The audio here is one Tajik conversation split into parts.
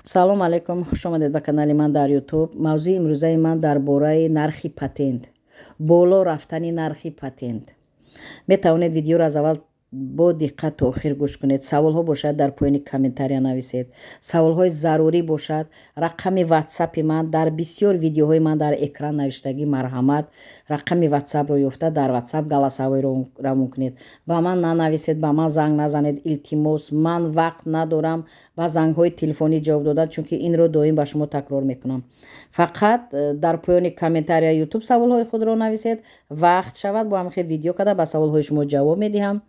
Салом алейкум, хушомадед ба канали ман дар Ютуб. Мавзӯи имрӯзаи ман дар бораи нархи патент, боло рафтани нархи патент. Метавонед видеоро аз аввал бо диққат то охир гӯш кунед. Саволҳо бошад, дар поёни комментария нависед. Саволҳои зарурӣ бошад, рақами Ватсапи ман дар бисёр видеоҳои ман дар экран навиштагӣ. Марҳамат, рақами Ватсапро ёфта, дар Ватсап голосовой равон кунед. Ба ман нанависед, ба ман занг назанед, илтимос. Ман вақт надорам ба зангҳои телефонӣ ҷавоб додан, чунки инро доим ба шумо такрор мекунам. Фақат дар поёни комментария Ютуб саволҳои худро нависед. Вақт шавад, бо ҳамин видео карда ба саволҳои шумо ҷавоб медиҳам.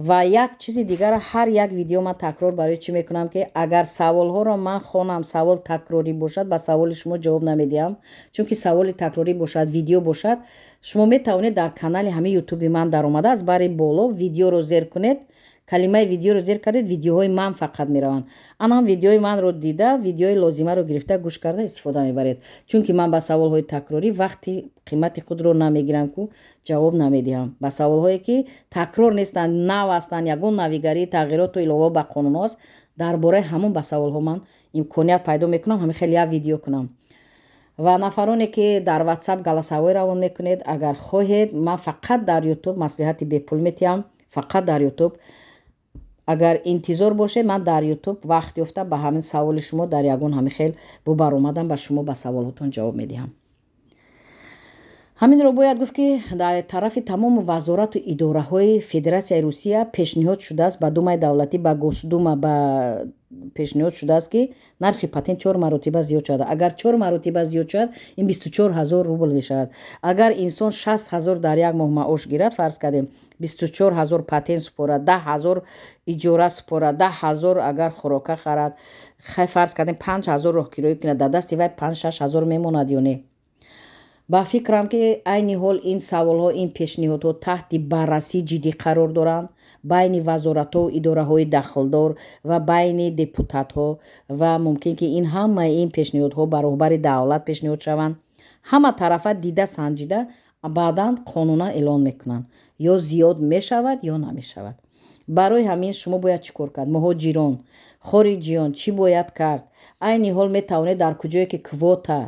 Ва як чизи дигар, ҳар як видео ман такрор барои чӣ мекунам, ки агар саволҳоро ман хонам, савол такрорӣ бошад, ба саволи шумо ҷавоб намедиҳам, чунки саволи такрорӣ бошад, видео бошад, шумо метавонед дар канали ҳамин Ютуби ман даромада, аз бари боло видеоро зер кунед. Калимаи видеоро зер кардед, видеоҳои ман фақат мераванд. Анам видеои манро дида, видеои лозимаро гирифта, гӯш карда, истифода мебаред, чунки ман ба саволҳои такрорӣ вақти қимати худро намегирам ку ҷавоб намедиҳам. Ба саволҳое, ки такрор нестанд, нав ҳастанд, ягон навигарӣ, тағйироту иловаҳо ба қонунҳоаст, дар бораи ҳамон ба саволҳо ман имконият пайдо мекунам, ҳамин хеле як видео кунам. Ва нафароне, ки дар Ватсап голосовой равон мекунед, агар хоҳед, ман фақат дар Ютуб маслиҳати бепул метиҳам, фақат дар Ютуб. Агар интизор бошед, ман дар Ютуб вақт ёфта, ба ҳамин саволи шумо дар ягон ҳамин хел бубаромадам, ба шумо ба саволҳотон ҷавоб медиҳам. Ҳаминро бояд гуфт, ки дар тарафи тамоми вазорату идораҳои Федератсияи Русия пешниҳод шудааст ба Думаи давлатӣ, ба Госдума ба пешниҳод шудааст, ки нархи патент чор маротиба зиёд шавад. Агар чор маротиба зиёд шавад, ин 24 000 рубл мешавад. Агар инсон 60 000 дар як моҳ маош гирад, фарз кардем, 24 000 патент супорад, 10 000 иҷора супорад, 10 000 агар хӯрока харад, хай, фарз кардем, 5000 роҳкироӣ кунад, дар дасти вай 5-6 ҳазор мемонад ё не? Ба фикрам, ки айни ҳол ин саволҳо, ин пешниҳодҳо таҳти баррасии ҷиддӣ қарор доранд байни вазоратҳову идораҳои дахлдор ва байни депутатҳо, ва мумкин, ки ин ҳамаи ин пешниҳодҳо ба роҳбари давлат пешниҳод шаванд. Ҳама тарафа дида, санҷида, баъдан қонунан эълон мекунанд, ё зиёд мешавад, ё намешавад. Барои ҳамин шумо бояд чӣ кор кард? Муҳоҷирон, хориҷиён чӣ бояд кард? Айни ҳол метавонед дар куҷое, ки квота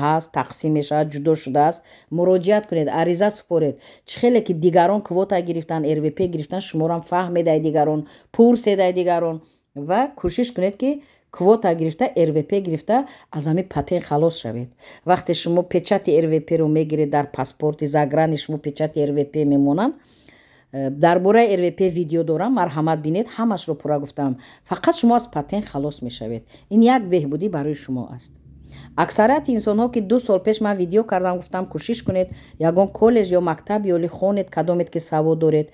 ҳаст, тақсим мешавад, ҷудо шудааст, муроҷиат кунед, ариза супоред. Чӣ хеле ки дигарон квота гирифтанд, РВП гирифтанд, шуморам фаҳмедай дигарон, пурседай дигарон ва кӯшиш кунед, ки квота гирифта, РВП гирифта, аз ҳамин патент халос шавед. Вақте шумо печати РВПро мегиред, дар паспорти заграни шумо печати РВП мемонанд. Дар бораи РВП видео дорам, марҳамат, бинед, ҳамашро пурра гуфтам. Фақат шумо аз патент халос мешавед. Ин як беҳбудӣ барои шумо аст. Аксарияти инсонҳо, ки 2 сол пеш ман видео кардам, гуфтам, кӯшиш кунед, ягон коллеҷ ё мактаб ёли хонед, кадомед ки савод доред,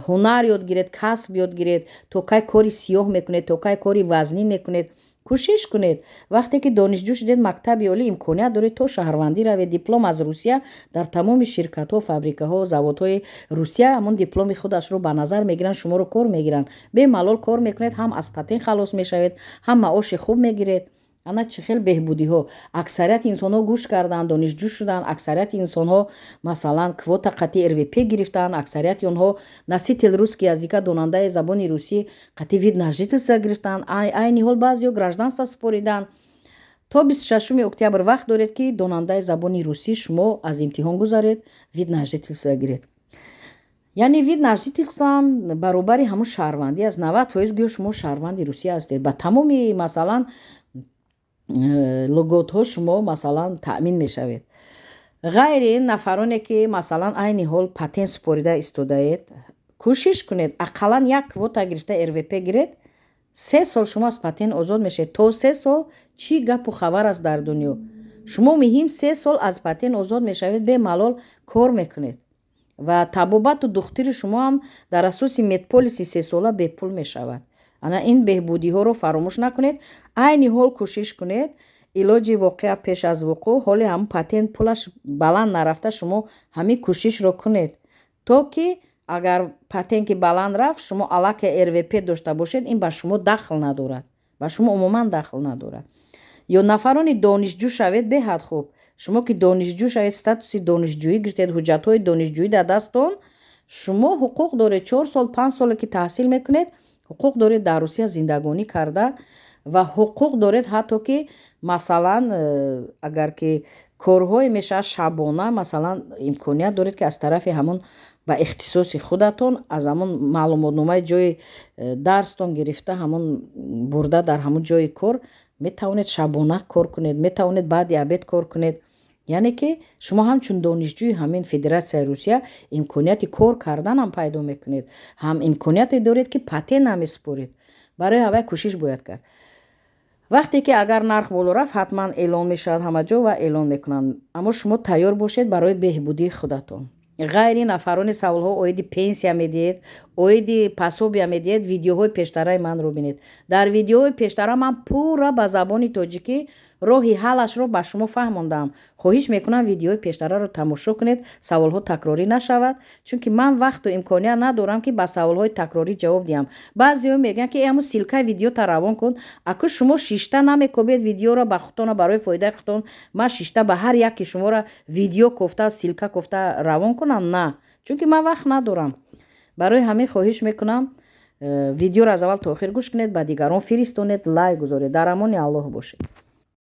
ҳунар ёд гиред, касб ёд гиред. То кай кори сиёҳ мекунед? То кай кори вазнин мекунед? Кӯшиш кунед. Вақте ки донишҷӯ шудед, мактаби олӣ, имконият доред то шаҳрвандӣ равед. Диплом аз Русия дар тамоми ширкатҳо, фабрикаҳо, заводҳои Русия ҳамон дипломи худашро ба назар мегиранд, шуморо кор мегиранд. Бемалол кор мекунед, ҳам аз патент халос мешавед, ҳам маоши хуб мегиред. Ана чӣ хел беҳбудиҳо. Аксарияти инсонҳо гӯш карданд, донишҷӯ шуданд. Аксарияти инсонҳо, масалан, квота қати РВП гирифтанд. Аксарияти онҳо носитель русский языка, донандаи забони русӣ қати вид на жительство гирифтанд. Айни ҳол баъзеҳо гражданство супориданд. То 26-уми октябр вақт доред, ки донандаи забони русӣ шумо аз имтиҳон гузаред, вид на жительство гиред. Яъне вид на жительство баробари ҳамун шаҳрвандӣ аст. 90% гӯё шумо шаҳрванди Русия ҳастед. Ба тамоми, масалан, льготҳо шумо, масалан, таъмин мешавед. Ғайри ин, нафароне, ки, масалан, айни ҳол патент супорида истодаед, кӯшиш кунед, ақаллан як квота гирифта, РВП гиред. 3 сол шумо аз патент озод мешавед. То 3 сол чӣ гапу хабар аст дар дунё, шумо муҳим 3 сол аз патент озод мешавед, бемалол кор мекунед ва табобату духтури шумо ҳам дар асоси медполиси сесола бепул мешавад. Ана ин беҳбудиҳоро фаромӯш накунед. Айни ҳол кӯшиш кунед, илоҷи воқеа пеш аз вуқӯъ. Ҳоли ҳамн патент пулаш баланд нарафта, шумо ҳамин кӯшишро кунед, то ки агар патент ки баланд рафт, шумо аллакай РВП дошта бошед, ин ба шумо дахл надорад, ба шумо умуман дахл надорад. Ё нафарони донишҷӯ шавед, беҳад хуб. Шумо ки донишҷӯ шавед, статуси донишҷӯӣ гирифтед, ҳуҷҷатҳои донишҷӯӣ дар дасттон, шумо ҳуқуқ доред, 4 сол, 5 соле ки таҳсил мекунед, ҳуқуқ доред дар Русия зиндагонӣ карда. Ва ҳуқуқ доред, ҳатто ки, масалан, агар ки корҳое мешавад шабона, масалан, имконият доред, ки аз тарафи ҳамон ба ихтисоси худатон аз ҳамон маълумотномаи ҷои дарстон гирифта, ҳамон бурда, дар ҳамон ҷои кор метавонед шабона кор кунед, метавонед баъди обед кор кунед. Яъне ки шумо ҳамчун донишҷӯи ҳамин Федератсияи Русия имконияти кор карданам пайдо мекунед, ҳам имконияте доред, ки патент ҳам месупоред. Барои ҳавай кӯшиш бояд кард. Вақте ки агар нарх боло рафт, ҳатман эълон мешавад ҳама ҷо ва эълон мекунанд. Аммо шумо тайёр бошед барои беҳбудии худатон. Ғайри нафарони саволҳо оиди пенсия медиҳед, оиди пособия медиҳед, видеоҳои пештараи манро бинед. Дар видеоҳои пештара ман пурра ба забони тоҷикӣ роҳи ҳаллашро ба шумо фаҳмондаам. Хоҳиш мекунам, видеои пештараро тамошо кунед, саволҳо такрорӣ нашавад, чунки ман вақту имконият надорам, ки ба саволҳои такрорӣ ҷавоб диҳам. Баъзеҳо мегӯянд, ки ҳамун ссылка и видеота равон кун. Аку шумо шишта намекобед видеоро ба худтона, барои фоидаи худтон ман шишта ба ҳар яке шуморо видео кофта, ссылка кофта равон кунам? На, чунки ман вақт надорам. Барои ҳамин хоҳиш мекунам, видеоро аз аввал то охир гӯш кунед, ба дигарон фиристонед, лайк гузоред. Дар амони Аллоҳ бошед.